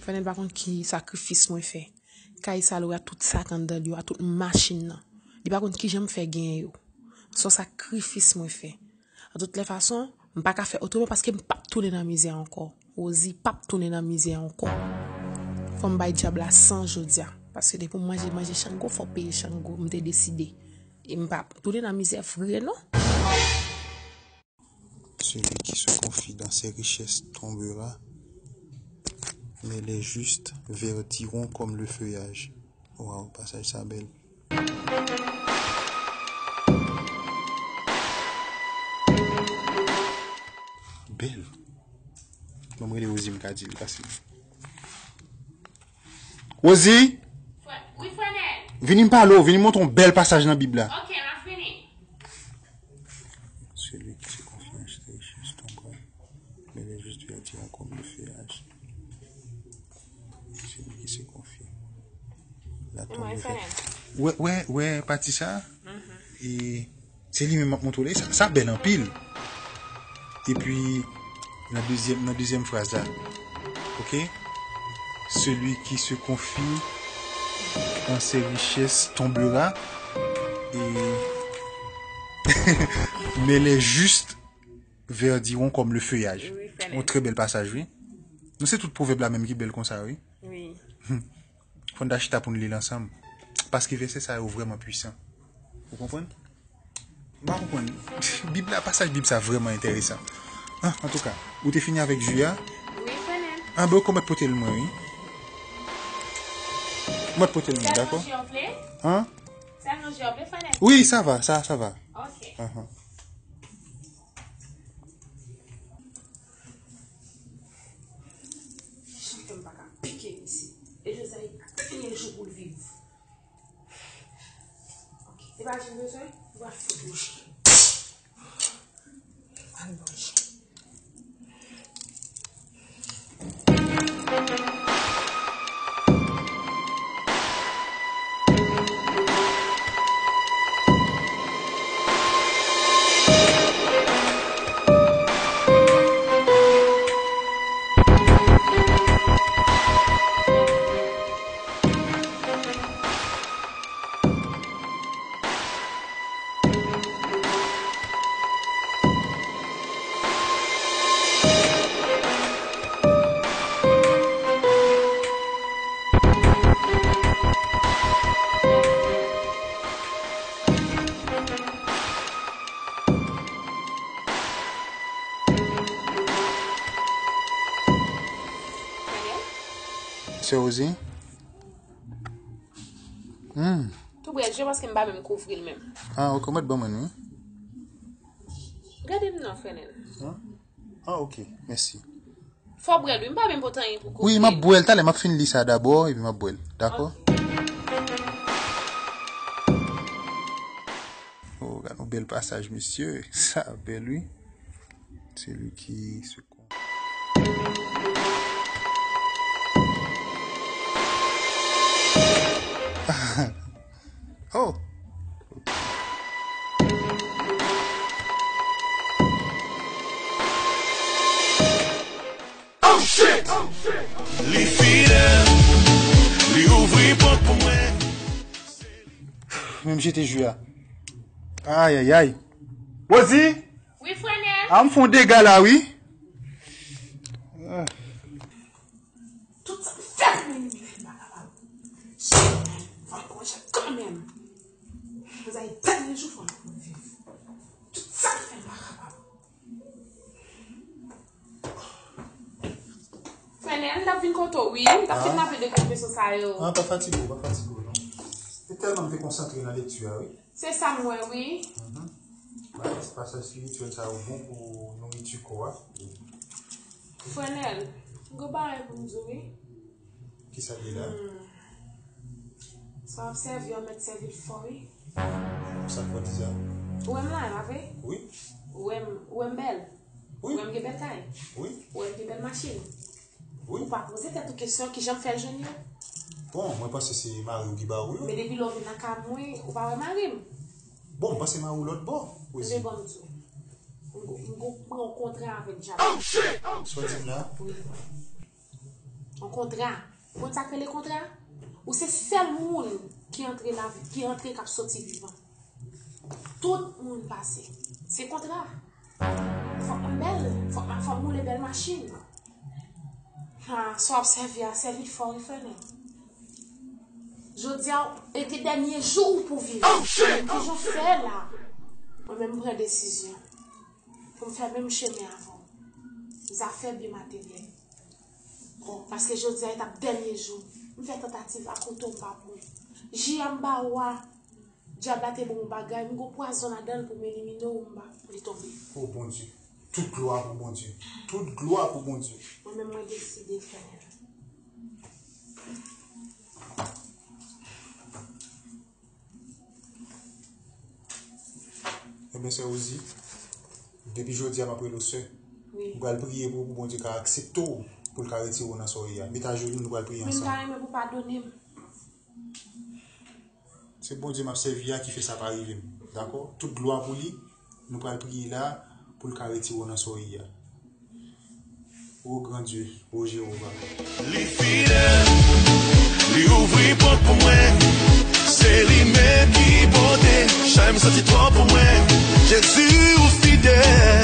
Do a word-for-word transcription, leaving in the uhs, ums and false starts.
Fènèl pa konn ki sakrifis mwen fè. Kay sa lou a tout sa k anndan l yo a, tout machin nan. Li pa konn kijan m fè genyen yo. Se yon sakrifis mwen fè. An tout lè fason, m pa ka fè otreman paske m p ap tounen nan mizè ankò. Rosie p ap tounen nan mizè ankò. Fò m bay dyab la san jodi a. Paske depi m manje, manje Chango, fò peye Chango. M te deside. E m p ap tounen nan mizè vre, non. Celui qui se confie dans ses richesses tombera, mais les justes verdiront comme le feuillage. Waw, pasaj sa bèl. Bèl. Ban m rele Rosie, m ka di li pase. Rosie! Wi, Frenel. Vini m pale w, vini m montre w yon bèl pasaj nan Bib la. Ok, m ap vini. Celui qui se confie en ses richesses tombera, mais les justes verdiront comme le feuillage. Celui qui se confie. La tombe de fer. Wè, wè, wè, pati sa. E se li menm m ap montre w la. Sa, sa bèl anpil. Epi, nan dezyèm, nan dezyèm fraz la. Ok? Celui qui se confie en ses richesses tombera. E, mais les justes verdiront comme le feuillage. Yon trè bèl pasaj, wi. Nou se tout pwovèb la menm ki bèl konsa, wi. Wi. Fò n ta chita pou n li l ansanm. Paske vèsè sa yo vrèman pwisan. Ou konprann? M pa konprann. Bib la, pasaj Bib sa vrèman enteresan. Ah, antouka, ou te fini avèk ji a? Wi, Frenel. Ah, ben, ou mèt pote l mwen, wi. Ou mèt pote l mwen, dakò? Sèl yon ji w vle? An? Sèl yon ji w vle, Frenel? Wi, sa va, sa, sa va. Ok. Ahan. Jan fè m pa ka pike misye? E Jozèf ap fini jou pou l viv. Ok, se pa ji m bezwen? Ou pral fout mouche. Al manje. Sè Rosie? Hmm. Tou bwè je paske m pa menm kouvri l menm. Ah, ok, ou mèt ban mwen, wi. Gade m non, Frenel. Ah, ok, mèsi. Fò bwè l, wi, m pa menm pote anyen pou kouvri l. Wi, m ap bwè l talè, m ap fin li sa dabò, epi m ap bwè l. Dakò? Ok. Oh, gade yon bèl pasaj, mesye. Sa bèl, wi. Celui qui se Oh! Li fidèl, li ouvri pòt pou mwen. Menm jete jwe a. Ayayay. Rosie! Wi, Frenel. A m fè yon dega la, wi. Ah. Tout sa m fè pou mwen, li fè m pa kapab. Fò l konn sa kanmenm. Mwen sa e dènye jou fò l konn viv. Tout sa m fè m pa kapab. Frenel, l ap vin kote w, wi. L ap kidnape de gwo peso sa yo. Ah, pa fatige w, pa fatige w, non. E tèlman m te konsantre nan lekti a, wi. Se sa m wè, wi. Mhm. Bagay espirityèl sa yo bon pou nouriti kò a. Frenel, m gen bagay pou m di w, wi. Kisa l ye la? Hmm. Sa w ap sèvi an, mèt sèvi l fò, wi. Sa k fè w di sa? Ou wè m la, pa vre? Wi. Ou wè m, ou wè m bèl? Wi. Ou wè m gen bèl kay? Wi. Ou wè m gen bèl machin? Wi. Ou pa poze tèt ou kesyon kijan m fè l jwenn yo? Bon, mwen panse se mari w ki ba w yo. Men depi lè w vin nan kay mwen, ou pa wè mari m? Bon, m panse mari w lòt bò. Tande, ban m di w. M go, m go pran yon kontra avèk djab. Sa w di m la? Wi. Yon kontra. Ou konn sa k rele kontra? Ou se sèl moun ki antre lavi, ki antre k ap soti vivan. Tout moun pase. Se kontra. Fòk m bèl, fòk m, fòk m woule bèl machin. Ha, sa w ap sèvi a, sèvi fò, refrennen. Jodi a, e te dènye jou w pou viv. Ki jan w fè la? Mwen menm, m pran desizyon pou m fè menm chemen avè w. Zafè byen materyèl. Paske jodi a, e t ap dènye jou. M fè tantativ a kouto, m pa pran. Ji a m ba ou a, dyab la te ban m yon bagay, m gon pwazon ladan l pou m elimine w, m pa pou li tonbe. O Bondye. Tout glwa pou Bondye. Tout glwa pou Bondye. Mwen menm, mwen deside fè l. Ebyen, sè Rosie, depi jodi a, m ap rele w sè. Wi. M pral priye pou, pou Bondye ka aksepte w, pou l ka retire w nan sa w ye a. Met ajenou, nou pral priye ansanm. Men m ta renmen pou w padone m. Se Bondye m ap sèvi a ki fè sa pa rive m. Dakò? Tout glwa pou li. Nou pral priye la pou l ka retire w nan sa w ye a. O gran Dye, o Jewova. Li fidèl, li ouvri pòt pou mwen. Se li menm ki pote chay m santi twòp pou mwen. Jezi, ou fidèl.